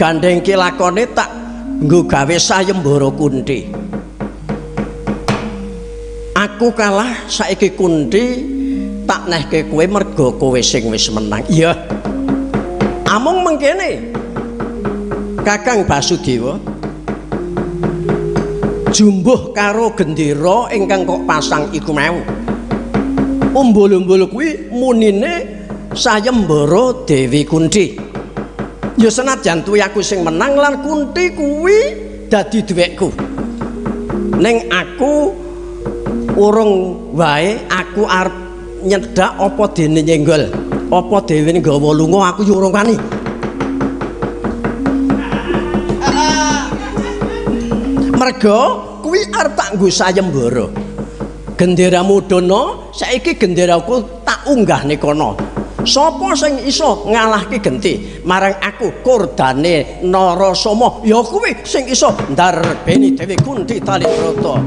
Gandheng ki lakone tak nggo gawe sayembara Kunthi. Aku kalah saiki Kunthi tak nehke kowe merga kowe sing wis menang. Iya. Amung mengkene. Kakang Basudewa jumbuh karo gendera ingkang kok pasang iku mau. Umbul-umbul kuwi munine sayembara Dewi Kunthi. Ya senajan tuwi aku sing menang lan Kunthi kuwi dadi duwekku. Ning aku urung wae aku arep nyedak apa dene nyenggol, apa dene nggawa lunga aku yo urung wani. Merga kuwi arep tak nggo sayembara. Genderamu dono, saiki genderaku tak unggahne kono. Sapa sing iso ngalahke genti marang aku kordane Narasoma ya kuwi sing iso ndarbeni Dewi Kunthi Talibrata.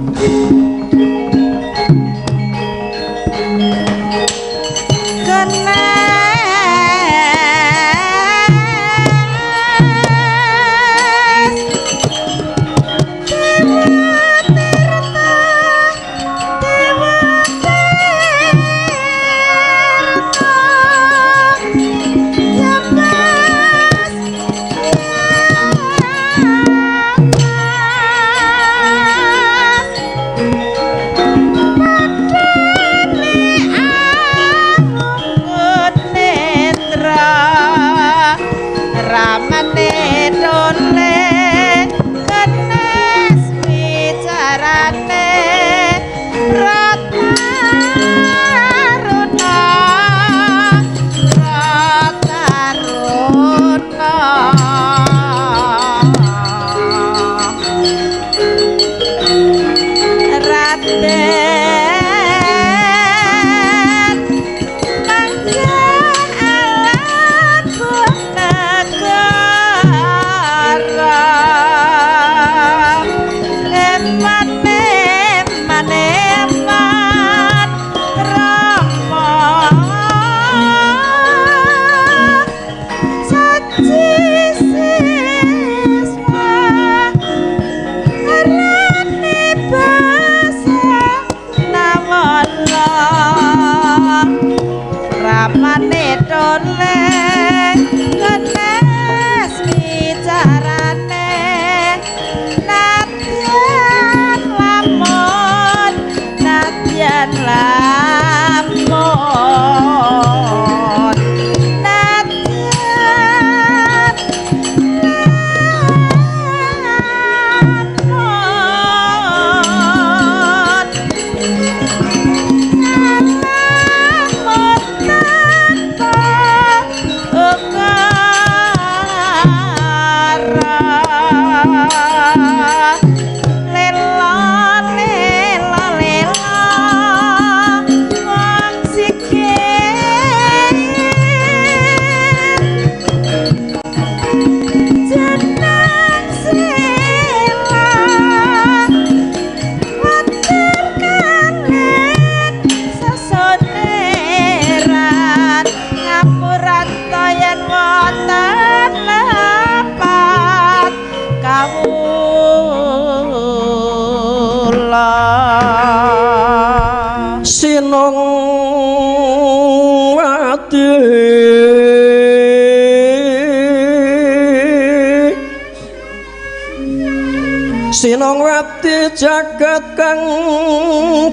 Sinongwati jagat kang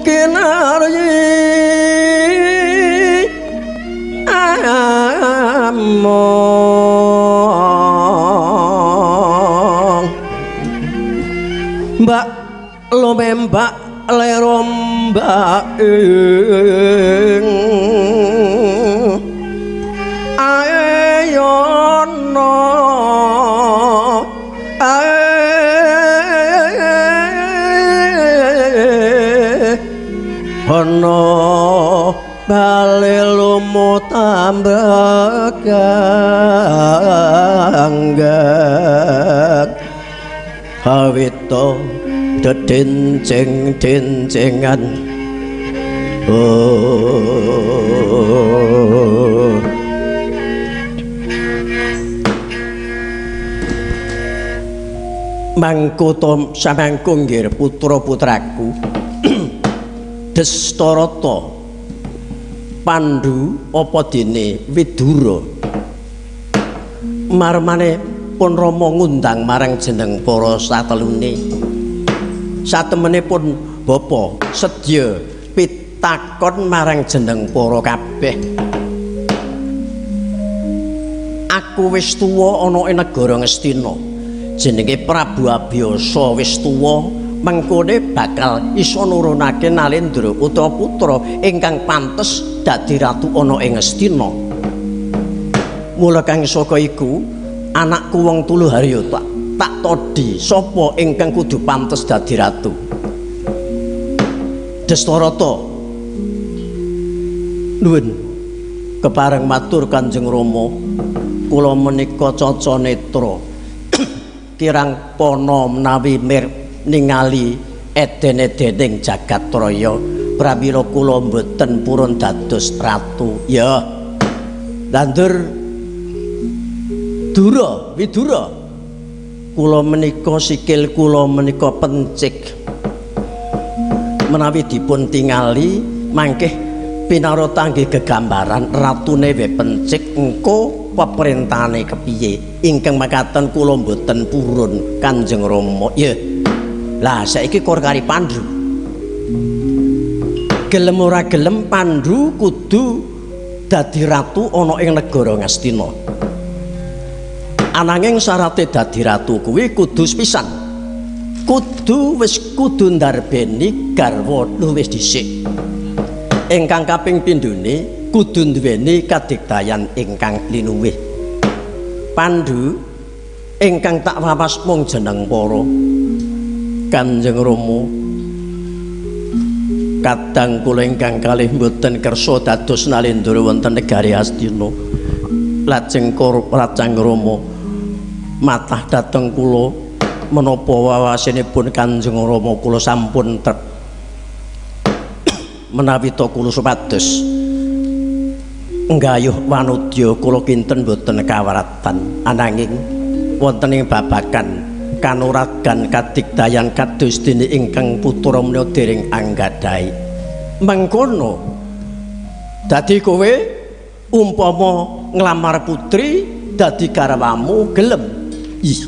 kinaryi among mbak lumembak lerombak ing ayono ana bale lumu tambah ganggak hawito dedenceng-dencengan. Oh Mangko to samangko nggih putra-putraku Destarata, Pandu apa dene Widura. Marmane pun Rama ngundang marang jeneng para satelune. Satemene pun bapa sedya pitakon marang jeneng para kabeh. Aku wis tuwa ana ing negara Ngastina. Jenenge Prabu Abiyasa wis tuwa, mengkone bakal iso nurunake Nalendra utawa putra ingkang pantes dadi ratu ana ing Ngastina. Mula kang saka iku anakku wong telu Harya tak todhi sapa ingkang kudu pantes dadi ratu. Destarata, nuwun kepareng matur Kanjeng Rama, kula menika caca netra kirang pana menawi ningali eden-edening jagat raya, pramila kula mboten purun dados ratu. Ya landur Dura Widura, kula menika sikil kula menika pencik, menawi dipun tingali mangkeh pinarota nggih gegambaran ratune we pencik, engko peperintahane kepiye. Ingkang makaten kula mboten purun Kanjeng Rama. Ya lah saiki kor kari Pandu, gelem ora gelem Pandu kudu dadi ratu ana ing negara Ngastina. Ananging syarate dadi ratu kuwi kudu sepisan, kudu wis kudu ndarbeni garwa luwih dhisik. Ingkang kaping pindhone kudu duweni kadigdayan ingkang linuwih. Pandu ingkang tak wawas mung jeneng para Kanjeng Rama, kadang kula ingkang kalih mboten kersa dados Nalendra wonten negari Astina. Lajeng Rajang Rama matah dhateng kula menapa wawasinipun Kanjeng Rama kula sampun trep menawi ta kula supados nggayuh wanudya kula kinten boten kawaratan, ananging wonten ing babagan kanuragan kadigdayan kados dene ingkang putra menika dereng anggadhahi. Mengkono dadi kowe umpama nglamar putri dadi garwamu gelem? Ih,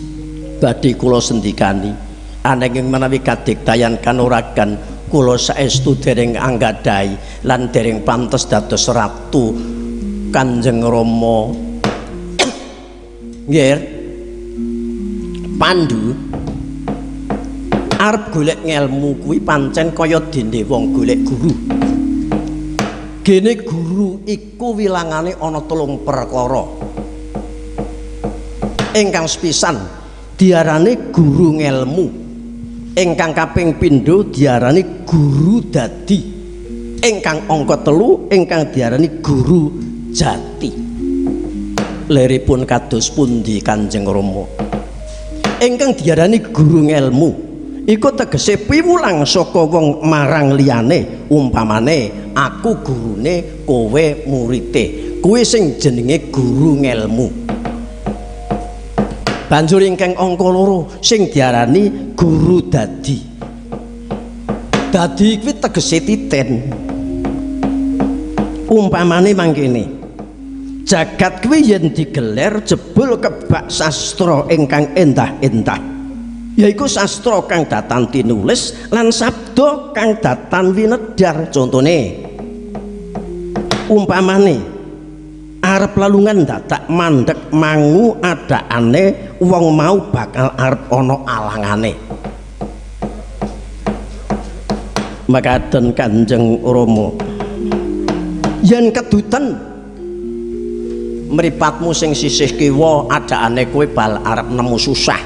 badhe kula sendikani, ananging menawi kadigdayan kanuragan kula saestu dereng anggadhahi lan dereng pantes dados ratu Kanjeng Rama. Nggih Pandu, arep golek ngelmu kuwi pancen kaya dene wong golek guru. Gene guru iku wilangane ana telung perkara. Ingkang sepisan diarani guru ngelmu, ingkang kaping pindho diarani guru dadi, ingkang angka telu ingkang diarani guru jati. Leripun kados pundi Kanjeng Rama? Ingkang diarani guru ngelmu iku tegese piwulang saka wong marang liyane. Umpamane aku gurune, kowe murite, kuwi sing jenenge guru ngelmu. Banjur ingkang angka loro sing diarani guru dadi. Dadi kuwi tegese titen. Umpamane mangkene, jagat kuwi yen digeler jebul kebak sastra ingkang endah-endah, yaiku sastra kang datan tinulis lan sabda kang datan winedhar. Contone umpamane arep lalungan dadak mandek mangu adakane wong mau bakal arep ana alangane. Makaten Kanjeng Rama, yen kedutan mripatmu sing sisih kiwa adakane kowe bal arep nemu susah.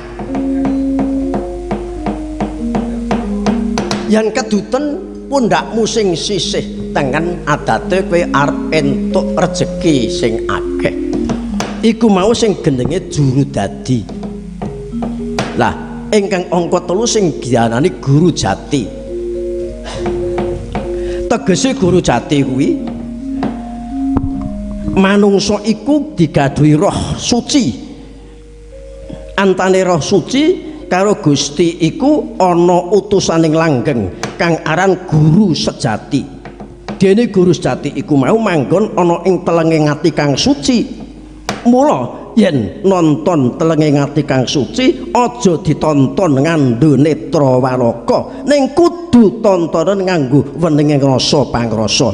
Yen kedutan pundakmu sing sisih tengen adate kowe arep entuk rejeki sing akeh. Iku mau sing genenge juru dadi. Lah ingkang angka telu sing diarani guru jati. Tegese guru jati kuwi manungsa iku digaduhi roh suci. Antane roh suci karo Gusti iku ana utusaning langgeng kang aran guru sejati. Dene guru sejati iku mau manggon ana ing telenging ati kang suci. Mula yen nonton telenging ati kang suci aja ditonton nganggo netra waraka, ning kudu tontonan nganggo wenenge rasa pangrasa.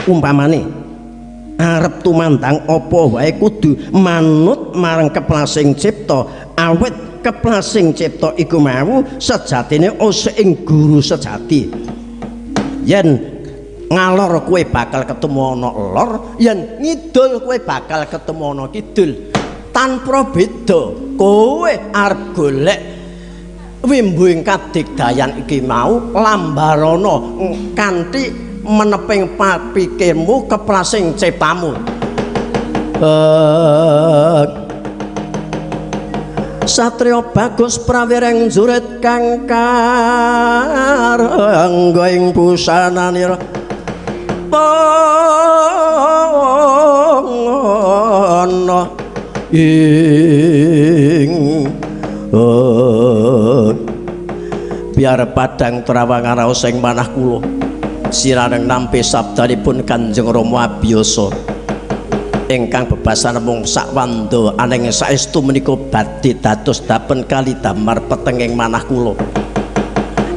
Umpamane arep tumandang apa wae kudu manut marang keplasing cipta, awit keplasing cipta iku mau sejatine osik ing guru sejati. Yen ngalor kowe bakal ketemu ana lor, yen ngidul kowe bakal ketemu ana kidul. Tanpa beda kowe arep golek wimbu ing kadigdayan iki mau lambarana kanthi meneping papikirmu keplasing ciptamu. Satria bagus prawireng jurit kang karengga ing busananira ana ing biar padang trawangan raos ing manah kula sirareng nampi sabdanipun Kanjeng Rama Abiyasa ingkang bebasan mung sakwanda ananging saestu menika badhe dados dapen kali damar petenging manah kula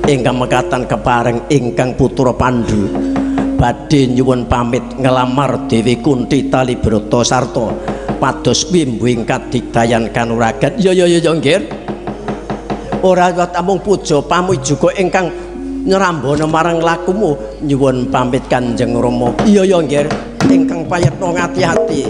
ingkang mekaten kepareng ingkang putra Pandhu badhe nyuwun pamit ngelamar Dewi Kunti Talibrata sarta pados wimbu ing kadigdayan kanuragan. Ya ya ya nggih, ora namung puja pamuji juga ingkang nyrambana marang lakumu nyuwun pamit Kanjeng Rama. Iya ya nggih, ingkang payetna ngati-ati.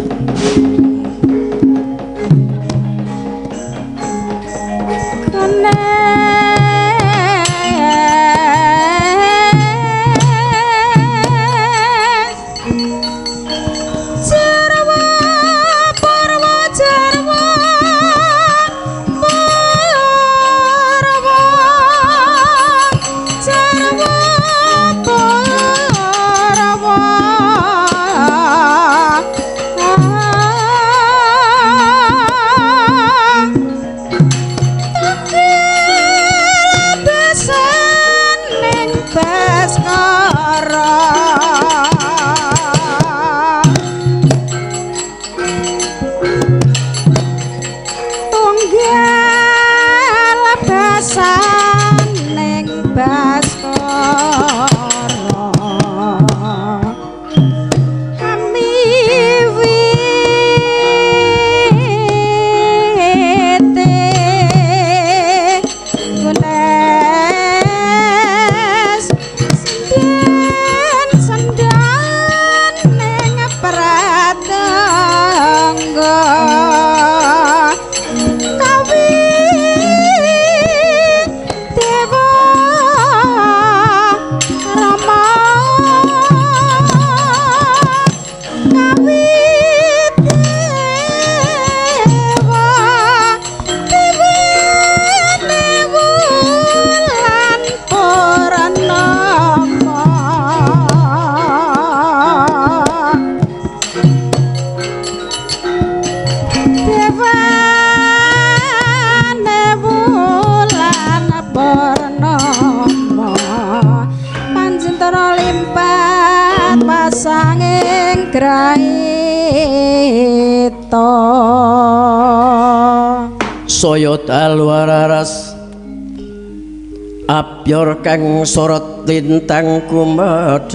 Saya dalu raras abyor kang sorot lintang kumedhap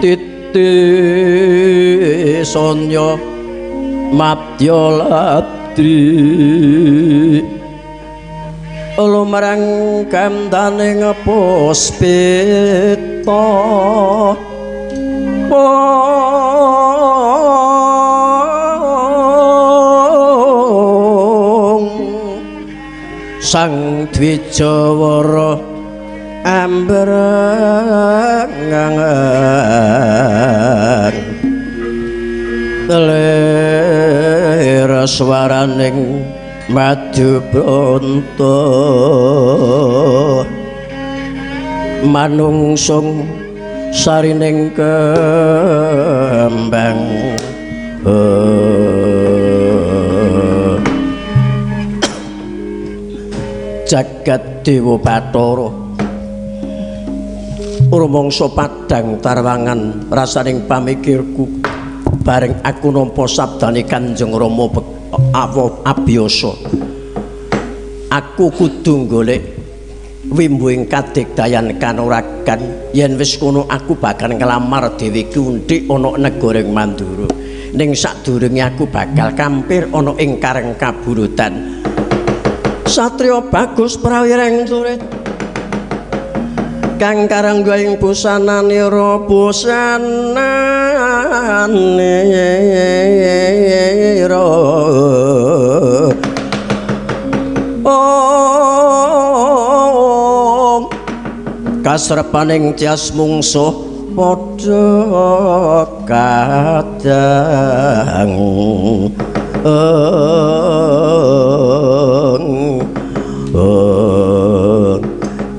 titi sonya madya ladri lumarang kandhane puspita Sang Dwijawara ambrengang lir swaraning madu bronto manungsung sarining kembang. Jagat Dewa Bathara. Rumangsa padhang tarwangan rasaning pamikirku bareng aku nampa sabdane Kanjeng Rama Abiyasa. Aku kudu golek wimbu ing kadigdayan kanuragan. Yen wis kono aku bakal nglamar Dewi Kunthi ana negara Mandura. Ning sadurunge aku bakal kampir ana ing Karang Kaburutan. Satria bagus prawireng surit kang karangga ing busananira busananira. Om kasrepaning tias mungsuh padha kadang.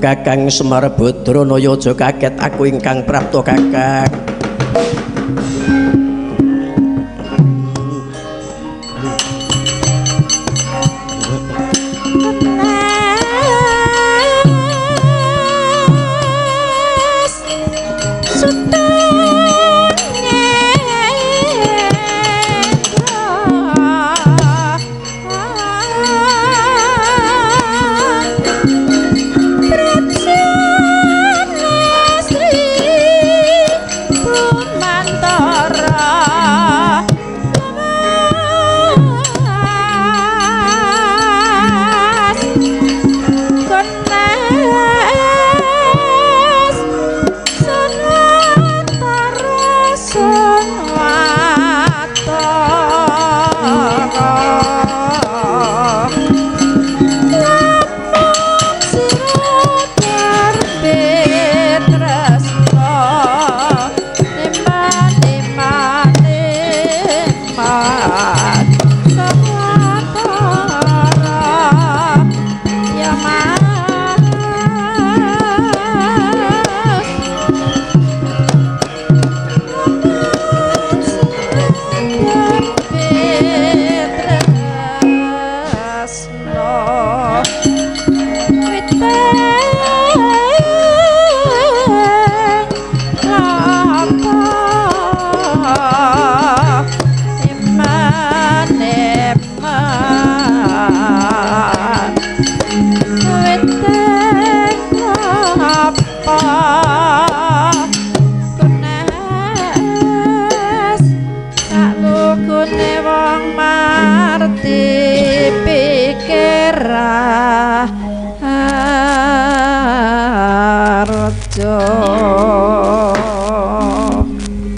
Kakang Semar Badranaya aja kaget aku ingkang prapta kakang.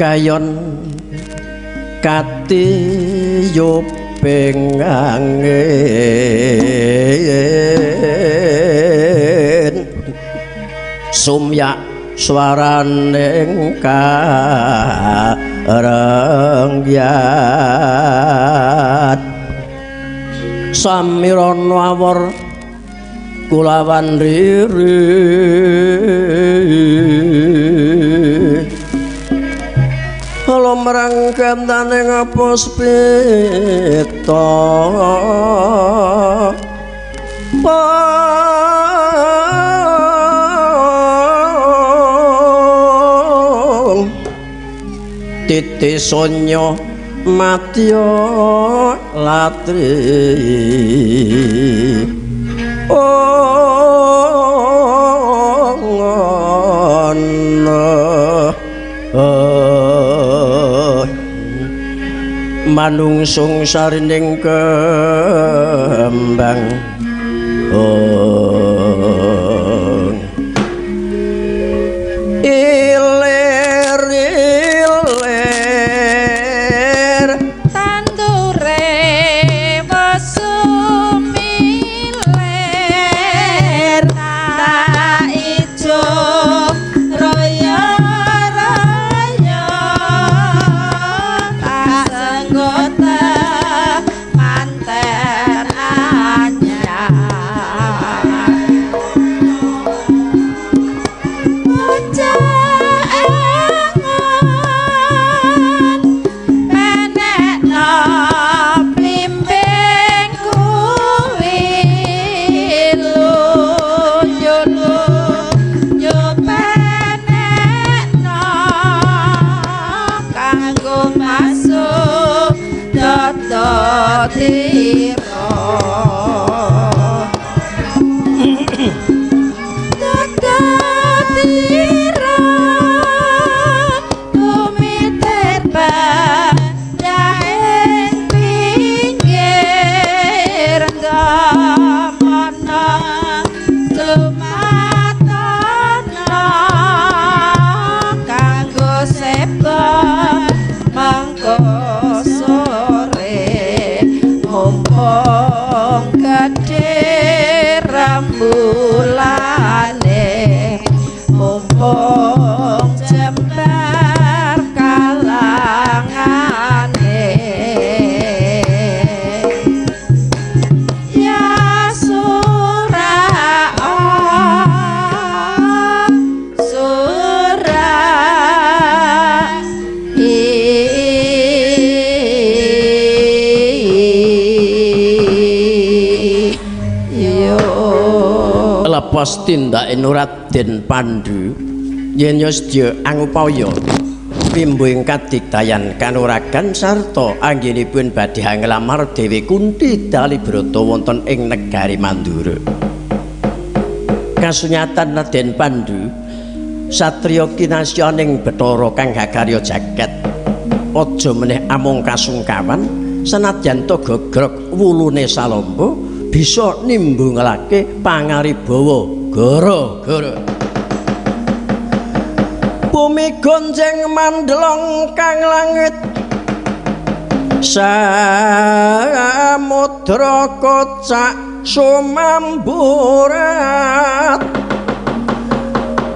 Kayon katiyuping angin sumyak swaraning karengyan samirana awor kulawan riri lumrang gantane ngapuspita titi sonya madya latri manungsung sarining kembang. Ilir ilir tandure wesumilir tak ijo royo royo tak senggote manten anyar tira Tira tumitir padahing pinggir gamono clumatana kanggo seba mangko sore mumpung gedhe rembulane mumpung jembar kalangane ya sura sura yo. Lepas tindake Raden Pandu yen yasdya angupaya wimbu ing kadigdayan kanuragan sarta anggenipun badhe nglamar Dewi Kunti Dalibrata wonten ing negari Mandura. Kasunyatan Raden Pandu satriya kinasyaning Bathara kang gakarya jagat aja meneh amung kasungkawan senadyan to gogrog wulune salamba bisa nimbungelake pangaribawa gara-gara. Bumi gonjeng mandelong kang langit samudra kocak sumamburat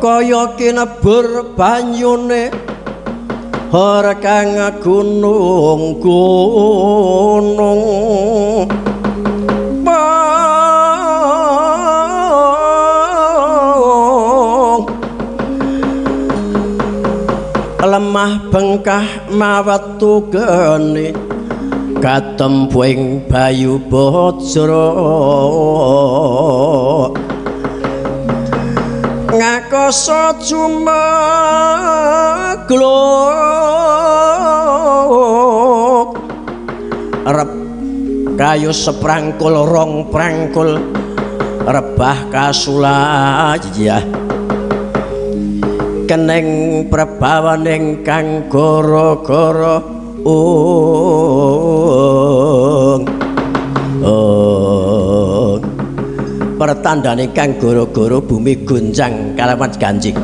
kaya kinebur banyune hor kang gunung-gunung. Lemah bengkah mawatu geni katempuing bayu bajra ngakasa jumegluk rep kayu seprangkul rong prangkul rebah kasulayah keneng prabawaning kang gara-gara ung ung pertandane kang gara-gara bumi gonjang kalawan ganjing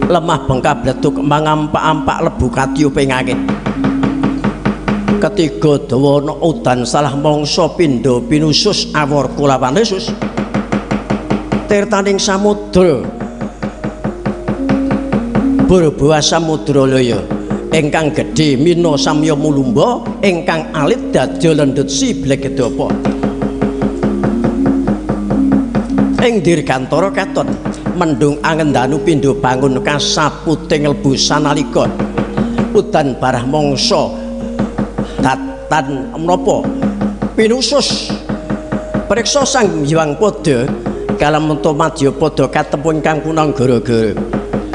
lemah bengkah bleduk mangampak-ampak lebu katiyuping angin ketiga dawana udan salah mangsa pindha pinusus awor kulawan Yesus tirtaning samudra burbuah samudra laya ingkang gedhe mina samya mulumba ingkang alit dadya lendhut si blegedapa ing dirgantara katon mendung angendanu pindha bangun kasaputing lebu sanalika udan barah mangsa datan menapa pinusus priksa Sang Hyang Pada kalamunta madyapada katemu ingkang punang gara-gara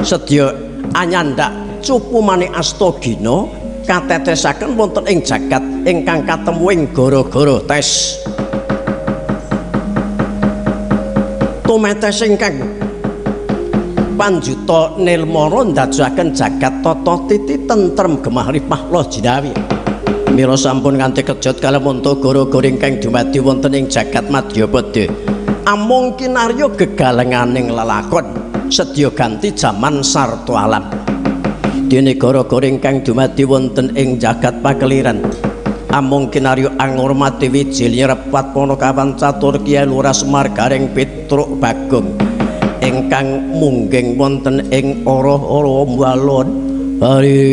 sedya anyandak cupu manik astagina katetesaken wonten ing jagat ingkang katemu ing gara-gara tes tumetes ingkang panjuta nilmara ndajohaken jagat tata titi tentrem gemah ripah loh jinawi. Mila sampun nganti kejot kalamunta gara-gara ingkang dumadi wonten ing jagat madyapada amung kinarya gegalenganing lelakon sedya ganti jaman sarta alam. Dene gara-gara ingkang dumadi wonten ing jagat pakeliran amung kinarya angurmati wijil nyerepat Panakawan Catur Kyai Lurah Semar Gareng Petruk Bagong ingkang mungging wonten ing ora-ora Balon Hari.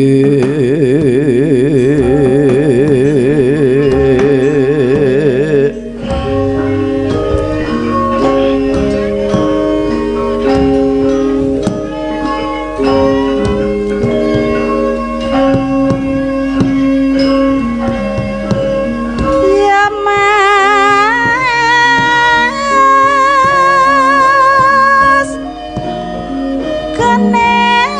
Ya Mas kening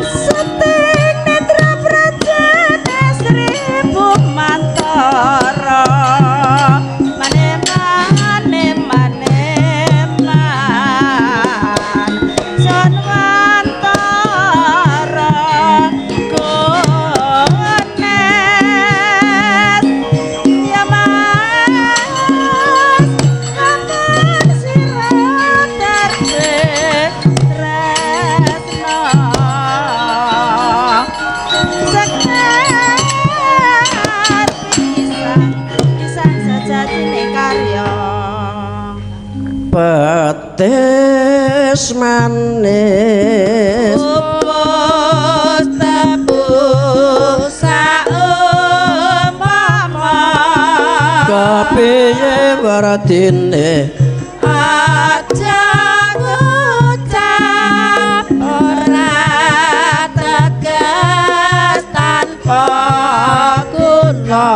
Seting netra prajana seribu mantara mane mane mane man Sanwantara gones ya mas kapan sira darbe tresno Sekar pisan pisan sejatine karya Petis manis Pupus tebu saumpama kepiye werdine aja ngucap ora tegas tanpa guna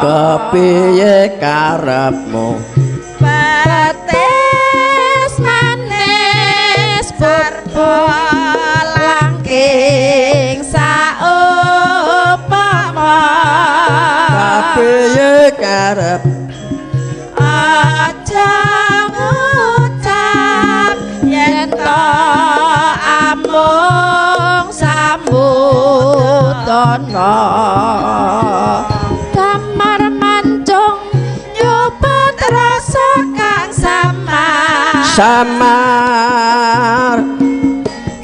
kepiye karepmu Petis manis purba langking saupama kepiye karep aja ngucap yen to amung sambutana damar mancung nyupet rasa kang samar samar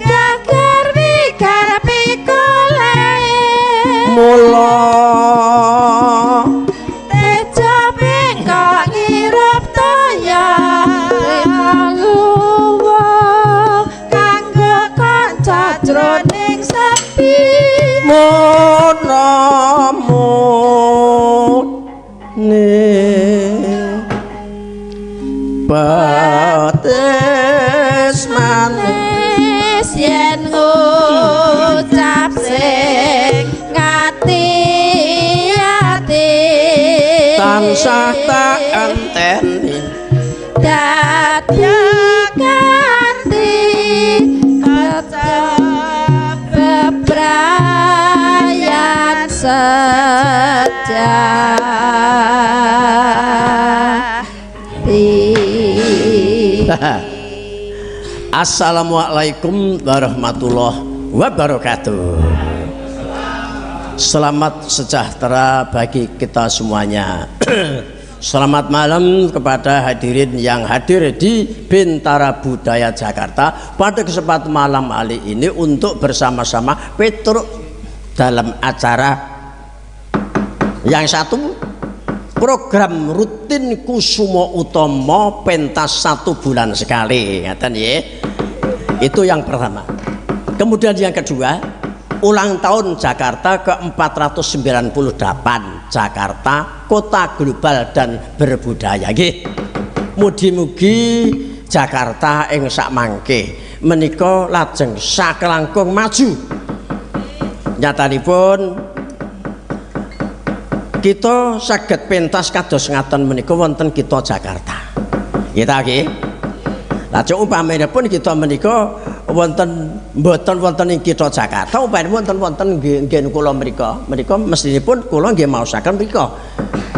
gagar wigar pikole mula teja bengkok ngirup toya luwung kanggo kanca jroning sepi munamune petis manis manis yen ngucap sing ngati-ati tansah tak enteni dadi kanthi kaca bebrayan sejati. Assalamualaikum warahmatullahi wabarakatuh. Selamat sejahtera bagi kita semuanya. Selamat malam kepada hadirin yang hadir di Bintara Budaya Jakarta pada kesempatan malam hari ini untuk bersama-sama Petruk dalam acara yang satu, program rutin Kusumo Utomo pentas 1 bulan sekali, ngaten nggih. Itu yang pertama. Kemudian yang kedua, ulang tahun Jakarta ke-498, Jakarta kota global dan berbudaya nggih. Mugi-mugi Jakarta ing sakmangke menika lajeng saklangkung maju. Nyatanipun kita saged pentas kados ngaten menika wonten kita Jakarta. Nggih ta nggih? Lajeng umpaminipun kita menika Wonten mboten wonten ing kitha Jakarta, upami wonten wonten nggen kula mriku. Menika mestinipun kula nggih maosaken mriku.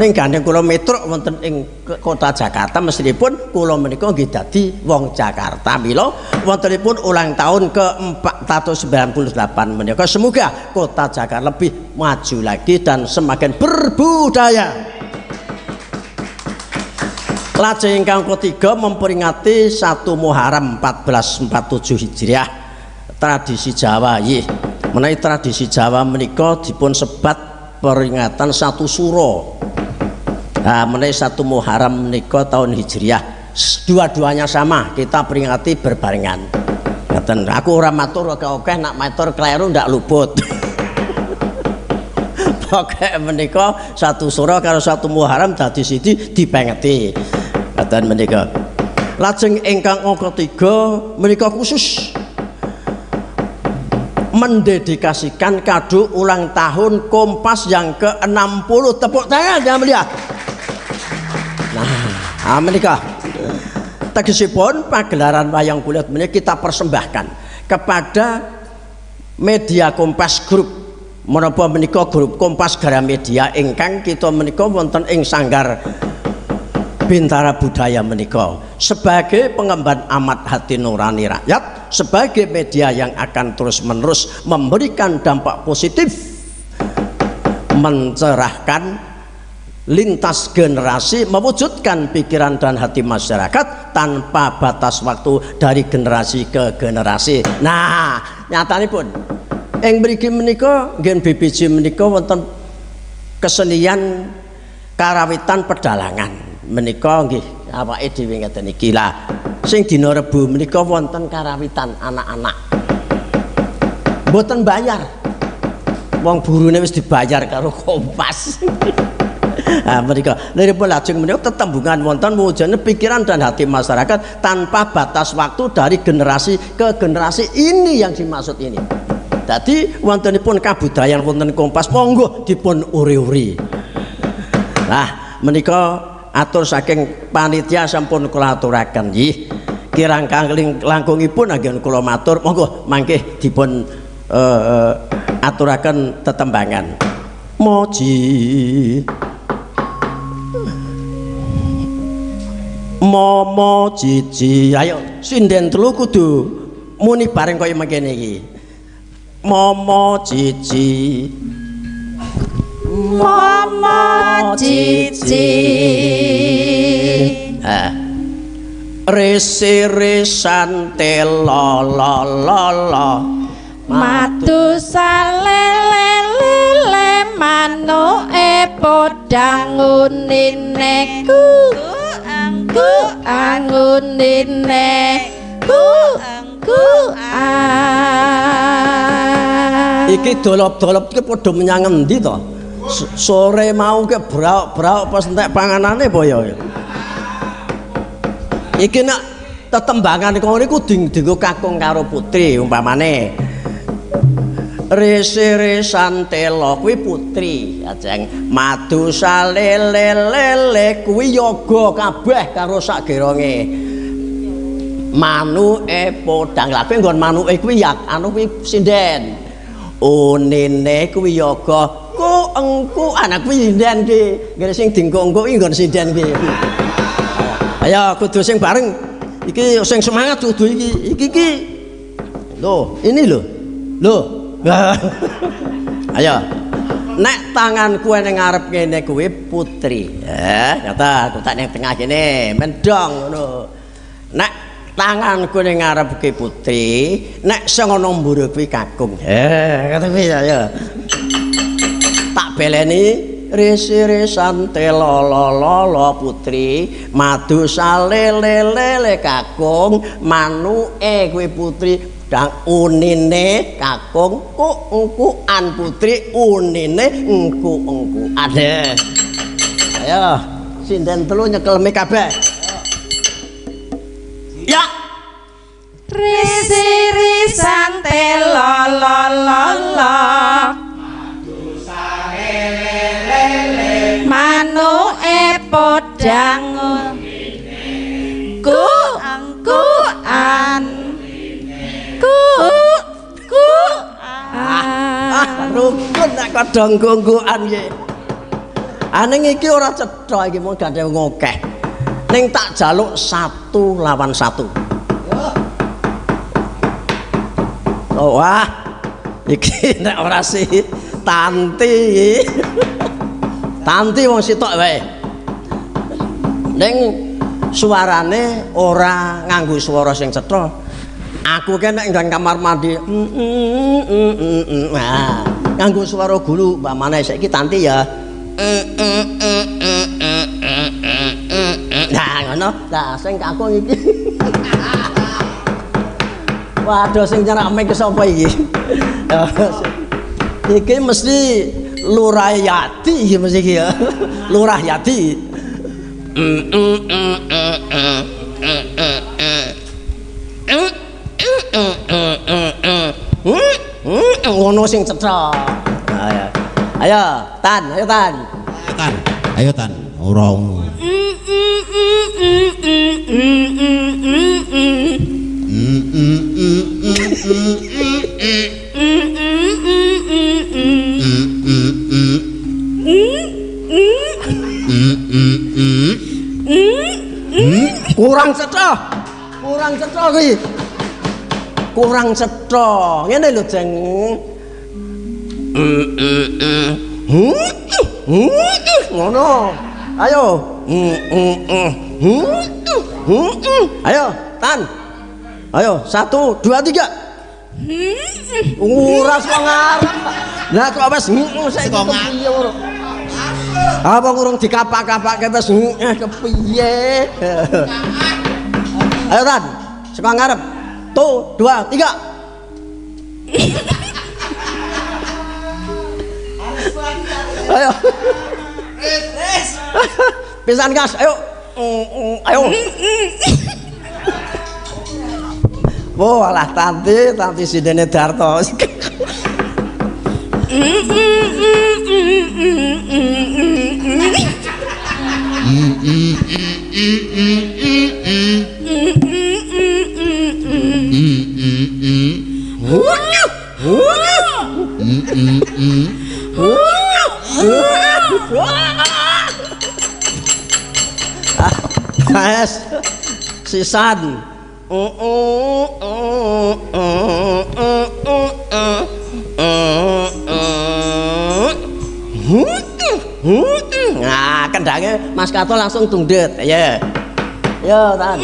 Ning gandeng kula metruk wonten ing kota Jakarta, mestinipun kula menika nggih dadi wong Jakarta. Mila wontenipun ulang tahun ke-498 menika, semoga kota Jakarta lebih maju lagi dan semakin berbudaya. Lajeng ingkang ketiga, memperingati 1 Muharram 1447 Hijriah, tradisi Jawa nggih. Menawi tradisi Jawa menika dipun sebat peringatan 1 Suro. Nah, menawi 1 Muharram menika tahun Hijriah, dua-duanya sama, kita peringati berbarengan. Ngaten, aku ora matur akeh-akeh, nak matur kleru ndak luput. Pokoke menika 1 Suro karo 1 Muharram dadi siji dipengeti. Ngaten menika. Lajeng ingkang angka 3 menika khusus mendedikasikan kado ulang tahun Kompas yang ke-60. Tepuk tangan yang mulia. Nah, menika tegesipun pagelaran wayang kulit menika kita persembahkan kepada media Kompas Group, menapa menika grup Kompas Gramedia ingkang kita menika wonten ing Sanggar Bintara Budaya menika sebagai pengemban amat hati nurani rakyat, sebagai media yang akan terus-menerus memberikan dampak positif, mencerahkan lintas generasi, mewujudkan pikiran dan hati masyarakat tanpa batas waktu dari generasi ke generasi. Nah, nyatanipun ing mriki menika nggen BBJ menika wonten kesenian karawitan pedalangan menika nggih awake dhewe ngeten iki lah. Sing dina Rebo menika wonten karawitan anak-anak. Mboten bayar. Wong burune wis dibayar karo Kompas. Nah, menika liripun lajeng menika tetembungan wonten wujudnya pikiran dan hati masyarakat tanpa batas waktu dari generasi ke generasi, ini yang dimaksud ini. Dadi wontenipun kabudayan wonten Kompas monggo dipun uri-uri. Nah, menika atur saking panitia sampun kula aturaken nggih. Kirang langkungipun anggen kula matur, monggo mangke dipun aturaken tetembangan. Moji Momo cici, ayo sinden telu kudu muni bareng kaya mangkene iki. Momo cici, Momo cici. Ah. Rese-resan telo lo lo lo. Madu salele-lele manuke podang unine ku ku angunine ku ku a. Iki dolop-dolop iki padha menyang endi to? Sore mau ke brauk-brauk pas entek panganane apa ya? Iki nek tetembangan kono niku dinggo kakung karo putri umpamane. Rese-resan telo kuwi putri, ajeng madu salele-lele kuwi yoga kabeh karo sak geronge. Manuke podang, lha kuwi nggon manuke kuwi ya anu kuwi sinden. Unine kuwi yoga ku engku anak kuwi sinden ki. Nggih sing dingko-engko kuwi nggon sinden kuwi. Ayo kudu sing bareng. Iki sing semangat kudu iki. Iki iki. Loh, ini lho. Loh. Ayo. Nek tanganku ning ngarep ngene kuwi putri. Kata aku tak ning tengah kene, mendong ngono. Nek tanganku ning ngarep kuwi putri, nek sing ana mburi kuwi kakung. Kata kuwi ayo. Tak beleni risi-risan telolololo putri, madu salelelele kakung, manuke kuwi putri, dang unine kakung, ku engkuan putri, unine engku-engkuan. Ayo, sinden telu nyekel mik kabeh. Ya. Risi-risan telolololo manuke podang ku angkuan ku Padha nggo-nggoan iki. Aning iki ora cetha iki mung gandeng akeh. Ning tak jaluk 1 lawan 1. Oh, wah. Iki nek ora si Tanti. Tanti wong sitok wae. Ning suarane ora nganggo swara sing cetha. Aku ki nek nang kamar mandi nah, nganggo swara gulu umpamane saiki Tanti ya. Nah, ngono. Lah sing kakung iki. Waduh sing nyerak mic sapa iki? Iki mesti Lurah Yati iki mesti iki ya. Lurah Yati. Ngono sing cetha. Ayo. Ayo, Tan, ayo Tan. Ayo Tan. Ayo Tan. Ora. Kurang cetha. Kurang cetha kuwi. Kurang cetha. Ngene lho, Jeng. Ngono. Ayo. Ayo, Tan. Ayo, 1 2 3. Ora saka ngarep. Lah kok wis saiki kepiye ngono? Apa kurang dikapak-kapake wis kepiye? Ayo Tan, saka ngarep. 1 2 3. Ayo. Pisan gas, ayo. Ayo. Wah, alah Tanti, Tanti sindene Darto. Wes sisan. Nah, kendangnya Mas Kato langsung tungdet. Ayo. Yo, Tan.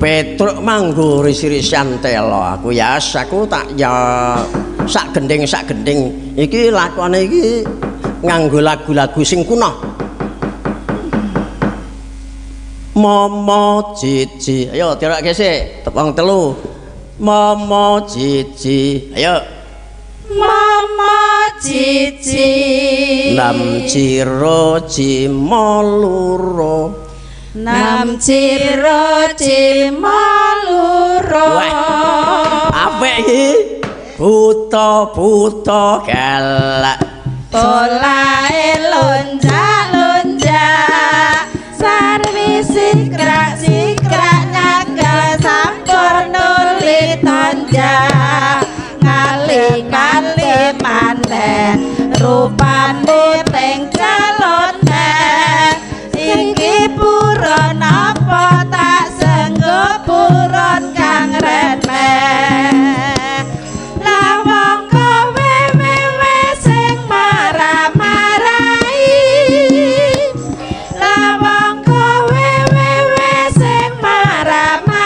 Petruk manggo risi-risian telo aku ya aku tak ya sak gending iki lakone iki nganggo lagu-lagu sing kuno. Momo jiji, ayo tirake sik tepung telu. Momo jiji, ayo. Momo jiji. Nam ciro cimo loro. Nam ciro cimo loro. Apik iki. Buta-buta galak. Polahe lonjak-lonjak. Sarwi sikrak-sikrak nyangga sampur nuli tonjak. Ngali-ngali maneh rupane teng calone. Iki puron apa tak senggo puron kang remeh. Lawang kowe wewe sing marah-marahi. Lawang kowe wewe sing marah-marahi.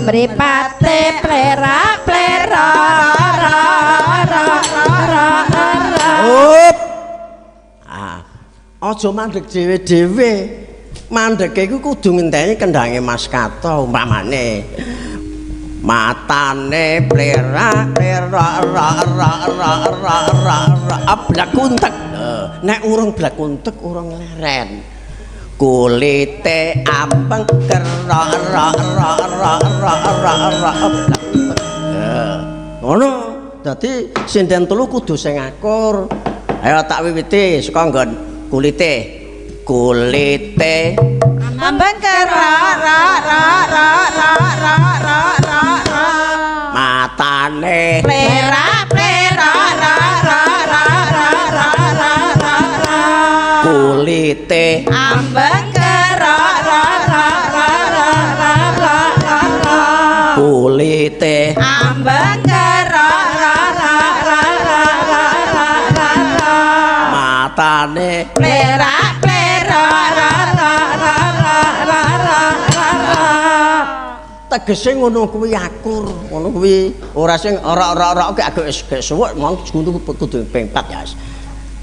Mripate plerak plerok ra ra ra ra. Up. Ah. Aja mandeg dhewe-dhewe. Mandege iku kudu ngenteni kendhange Mas Kato umpamane. Matane plerak plerak ra ra ra ra ra ra ablak kuntek. Nek urung blak kuntek urung leren. Kulite ambeng kerok ra ra ra ra ra ra ablak kuntek. Ngono. Dadi sinden telu kudu sing akur. Ayo tak wiwiti saka nggon kulite. Kulite ambeng kerok ra ra ra ra ra ra ra ra. Matane plerak plerak ra ra ra ra ra ra ra ra. Kulite ambeng kerok ra ra ra ra ra ra ra ra. Kulite ambeng kerok ra ra ra ra ra ra ra ra. Matane plerak plerak ra ra ra ra ra ra ra ra. Tegese ngono kuwi akur, ngono kuwi ora sing ora-ora-ora ki agak wis gek suwuk mong kudu kudu ping 4 ya.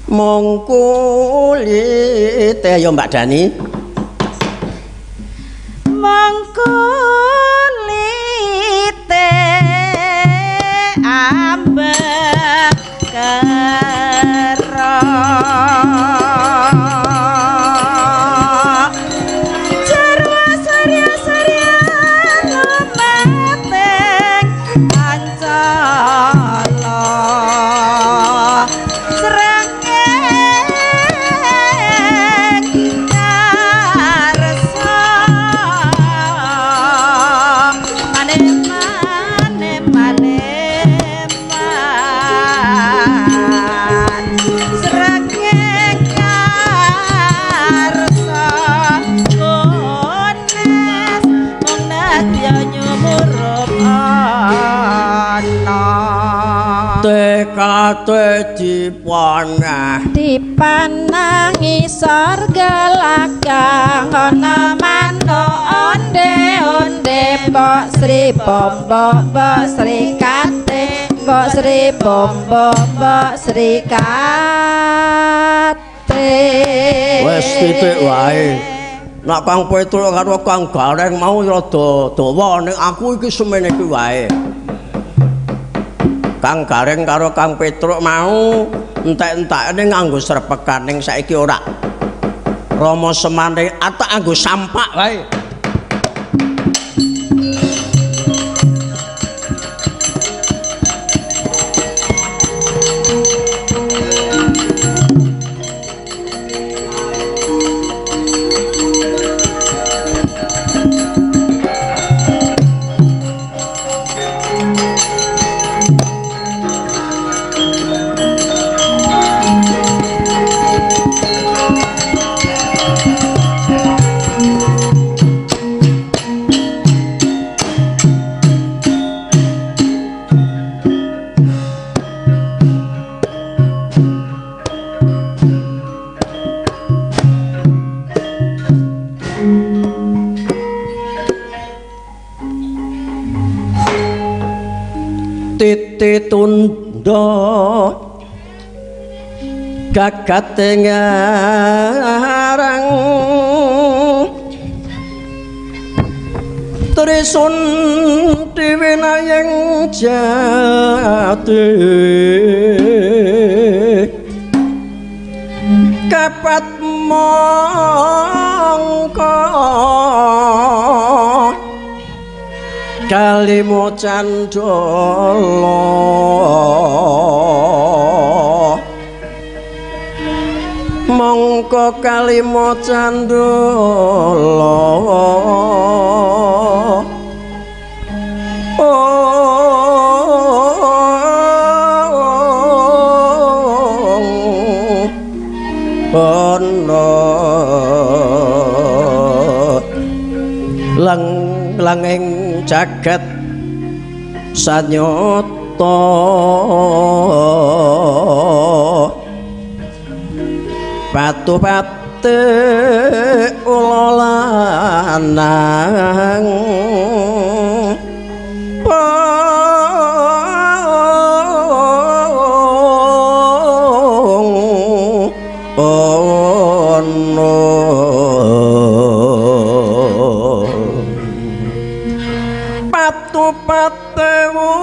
Mong kulite ayo Mbak Dani. Mong kulite ambeng kerok jarwa surya surya lumating ancala srengeng karsa mane mane mane man srengeng karsa kones mung nadya nyumurup ana Tekate dipanah dipanah ngisor gelakang ana manuk onde-onde mbok Sri Bombo mbok Sri Kate mbok Sri Bombo mbok Sri Kate. Wis titik wae. Nek Kang Petruk karo Kang Gareng mau rada dawa ning aku iki semene iki wae. Kang Gareng karo Kang Petruk mau entek-entekne nganggo srepekan ning saiki ora. Rama Semane atak nganggo sampak wae. Titi tundha gagat ngarang trisun diwinayeng jati kapat mongko kalimo candala mongko kalimo candala ana lang langing jagat sanyata patu-pate ula lanang. Atu-pate ula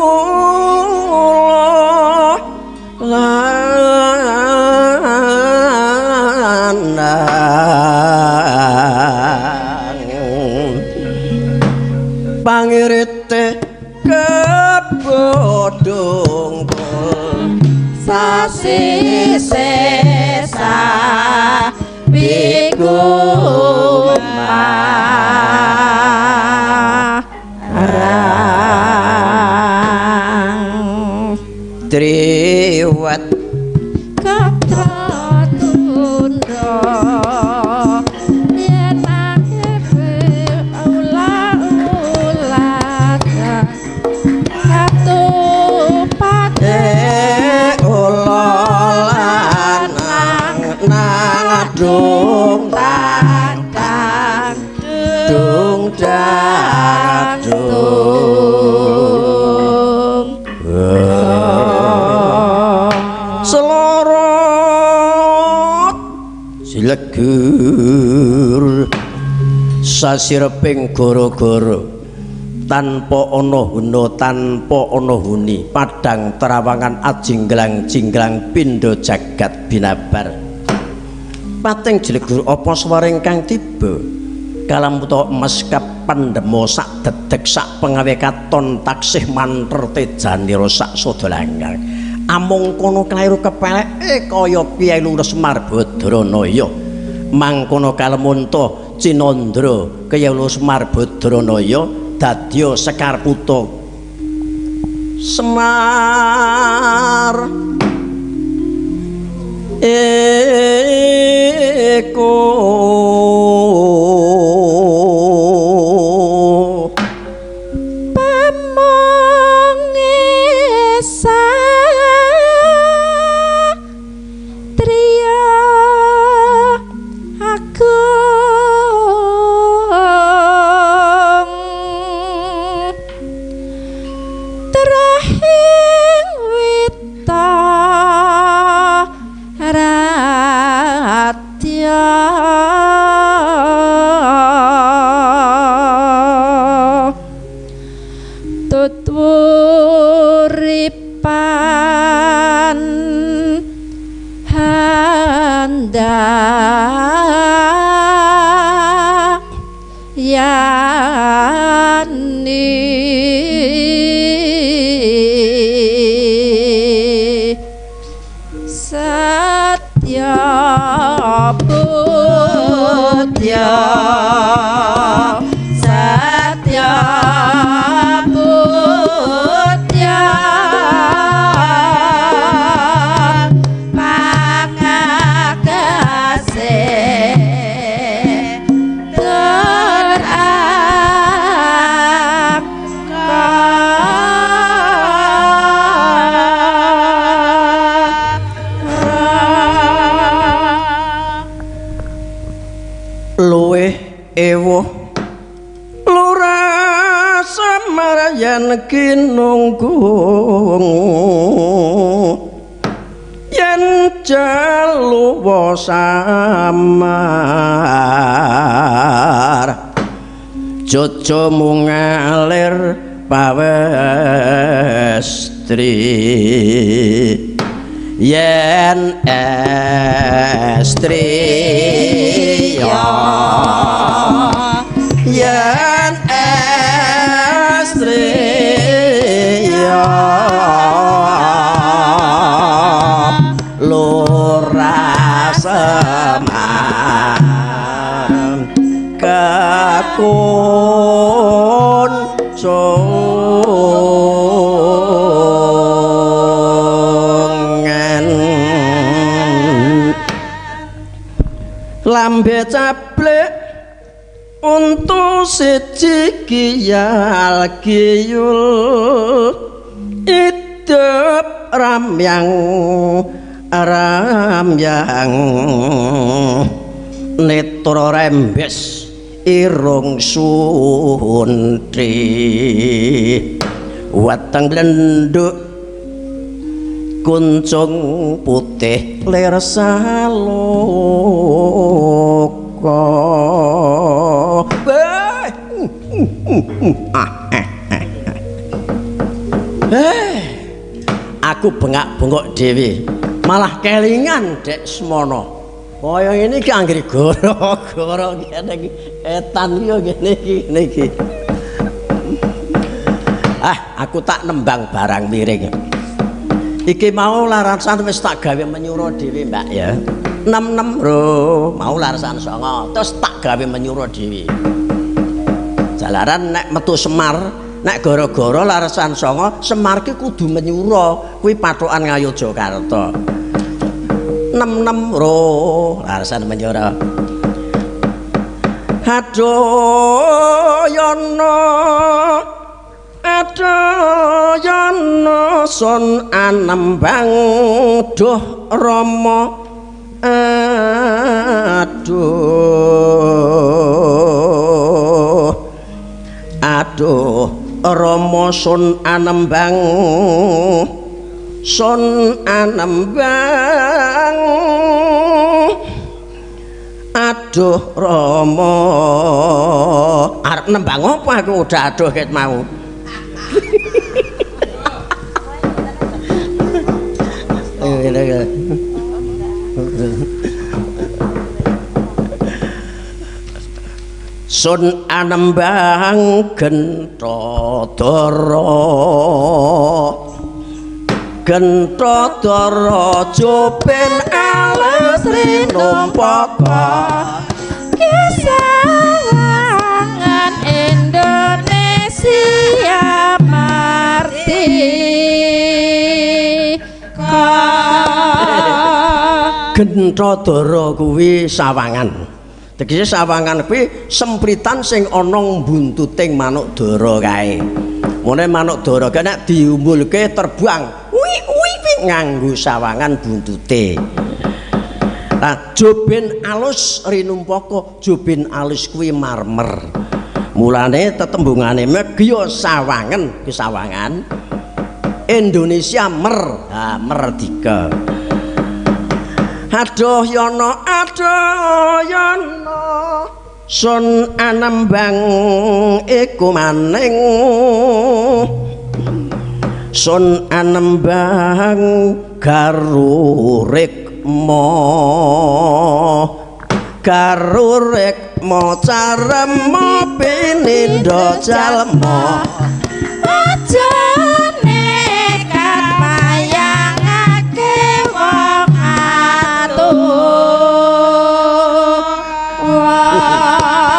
lanang pangirite kebodhong sasi sesa pikumarang triwet katra tundha yen akhire ula-ulaga katupate ula lanang nang dung tang tang dung dang dung selorot silegur sasireping goro-goro tanpa ana huna tanpa ana huni padang terawangan ajinglang-jinglang pindha jagat binabar pating jlegur apa swara ingkang tiba kalamuta emas kapandhema sak dedeg sak pengawe katon taksih manter tejanira sak sada langgang amung kono klairu kepeleke kaya Kyai Lurah Semar Badranaya mangkono kalemunta Cinandra Kyai Lurah Semar Badranaya dadya Sekar Puta Semar eko pamonge satriya agung trahing wita radya tutwuripan handa yani satya putya satya putya pangakase terangka luwih ewuh lurah Semar yen kinunggung yen jaluwa samar jojomu ngalir pawestri yen estri ya yen estri ya Lurah Semar kekun songen lambe cablek untu siji giyal giyul idep ramyang ramyang netra rembes irung suntri weteng blenduk kuncung putih lir saloka. Eh, aku bengak-bengok dhewe. Malah kelingan Dek Semono. Kaya ngene iki anggere gara-gara ngene iki etan iki ngene iki ngene iki. Ah, aku tak nembang barang miring. Iki mau larasan wis tak gawe menyura dhewe, Mbak ya. 66 ro, mau larasan 9, terus tak gawe menyura dhewe. Jalaran nek metu Semar, nek gara-gara larasan 9, Semar ki kudu menyura, kuwi pathokan Ngayogyakarta. 66 ro, larasan menyura. Aduh yono, aduh yono sun anembang duh Rama. Aduh, aduh Rama sun anembang, sun anembang. Aduh Rama, arep nembang apa aku udah aduh ket mau. Sun anembang Gentadara, Gentadara joben alas rinumpaka. Kesawangan Indonesia merdeka. Gentadara kuwi sawangan. Tegese sawangan kuwi sempritan sing ana mbuntuting manuk dara kae. Mune manuk dara kae nek diumbulke terbang, wi wi wi nganggo sawangan buntute. Lah joben alus rinumpaka, joben alus kuwi marmer. Mulane tetembungane megya sawangan, kuwi sawangan. Indonesia mer, ha merdeka. Aduh yono, aduh yono, sun anembang iku maning, sun anembang garurikma, garurikma carema pinindo jalma. Aja nekat mayangake wong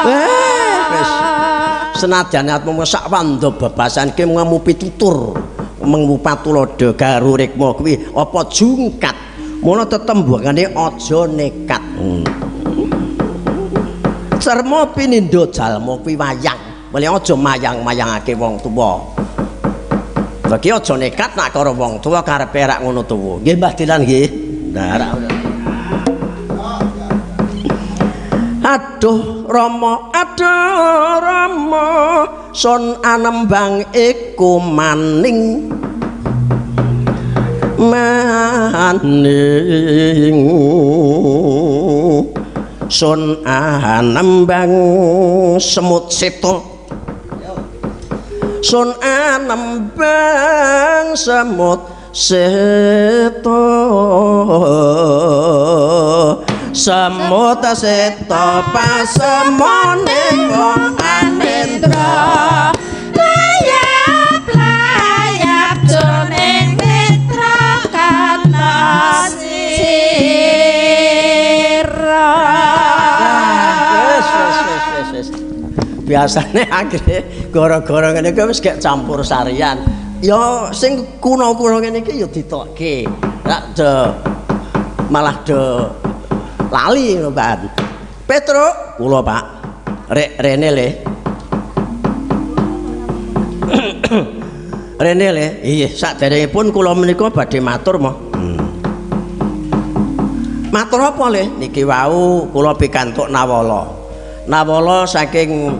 Wis senajan atmu sak wanda bebasan ki ngemu pitutur mengu patulodo garurikma kuwi apa jungkat mula tetembungane aja nekat. Cerma pinindo jalma kuwi wayang, mulih aja mayang-mayangake wong tuwa. Bagi aja nekat nak karo wong tuwa karepe rak ngono tuwa. Nggih Mbah Dilan nggih. Nah rak. Aduh Rama, aduh Rama, sun anembang iku maning, maning, sun anembang semut seta, sun anembang semut seta. Semut seta pasemone wong anendra, layap layap jroning netra kana sira. Wis wis wis wis wis. Biasane akhire gara-gara ngene iki wis gek campur sarian. Ya sing kuno-kuno ngene iki ya ditokke. Rak do malah do lali ngono Pak. Petruk, kula Pak. Rek rene le. Rene le. Iya, saderengipun kula menika badhe matur mo. Matur apa le? Niki wau kula pikantuk nawala. Nawala saking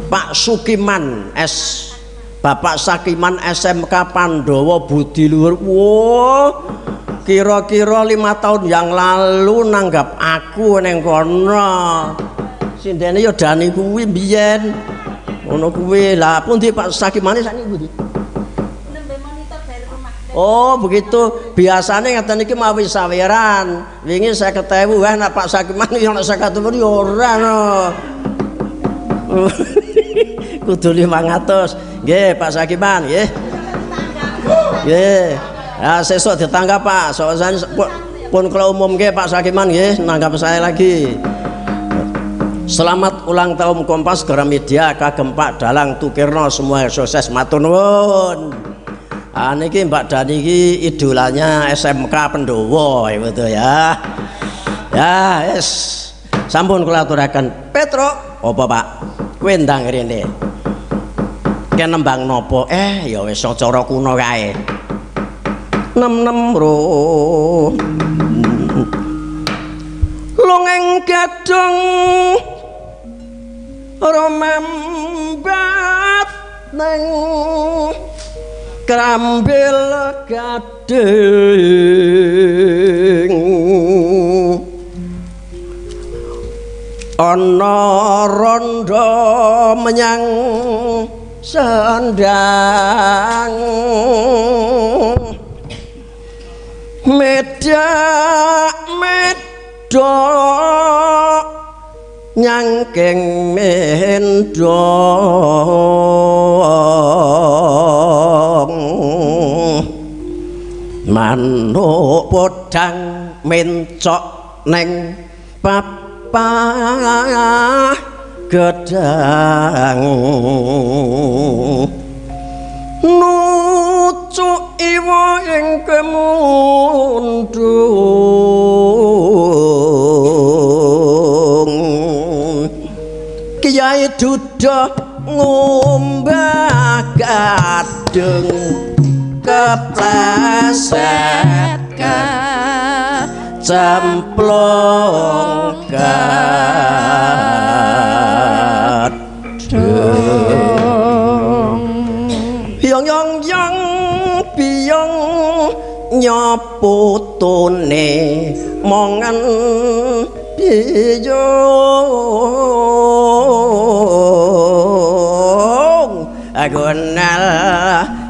Pak Sukiman S. Bapak Sakiman SMK Pandawa Budi Luhur. Wah, kira-kira 5 tahun yang lalu nanggap aku neng kono. Sindene ya dani kuwi mbiyen. Ngono kuwi. Lah pundi Pak Sakimane sakniki pundi? Oh, begitu. Biasane ngaten iki mawi saweran. Wingi 50.000, wah nek Pak Sakiman ya nek 50.000 ya ora no. Kudu 500. Nggih, Pak Sakiman nggih. Nggih. Ya sesuk ditanggap Pak. Soalnya pun kula umumke Pak Sakiman nggih, nanggap saya lagi. Selamat ulang tahun Kompas Gramedia kagem Pak Dalang Tukirno, semua sukses, matur nuwun. Ah niki Mbak Dani iki idolanya SMK Pendowo gitu ya. Ya, wis. Sampun kula aturaken. Petro, apa Pak? Kowe ndang rene. Ke nembang napa? Ya wis cara kuno kae. Nem-nem ro. Longeng gadhong romambat neng krambil gading ana rondo menyang sendang medak medok nyangking mendong manuk podang mencok neng papah gedang nucuk iwa ing kemundung Kiai Duda ngumbah gadung kepleset cemplung gadung yong yong yong biyong nyaputune mongen biyong gonal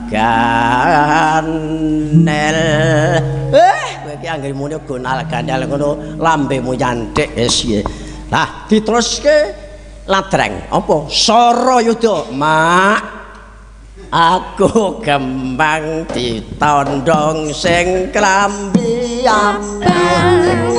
ganel. Kowe iki anggere muni gonal ganel ngono lambemu nyanthik wis piye. Lah diteruske ladrang apa? Sarayuda, Mak. Aku gembang ditondong sing klambi abang.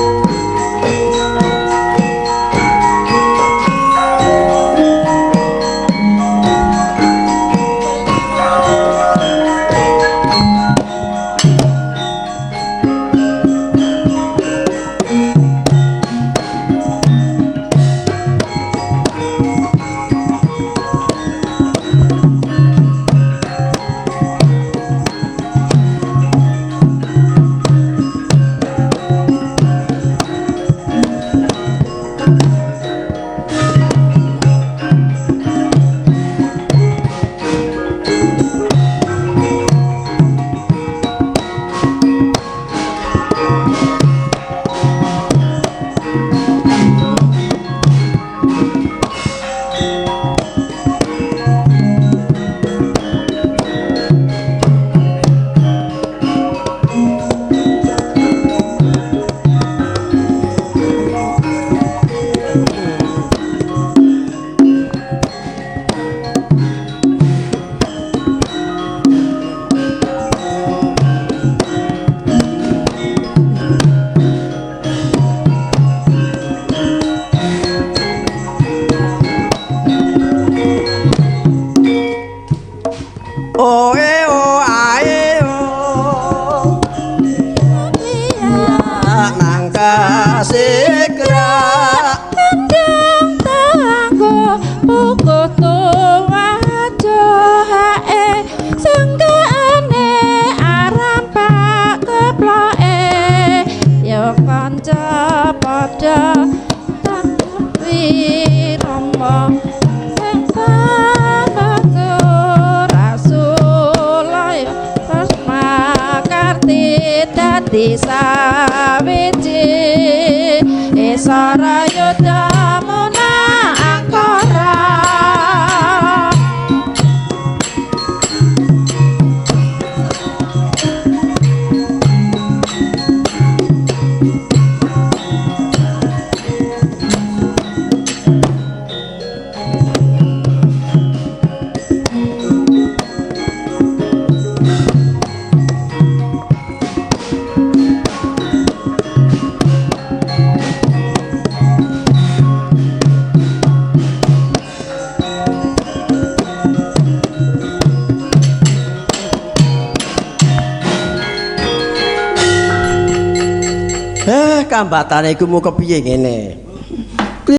Eh, kambatane iku mu kepiye ngene.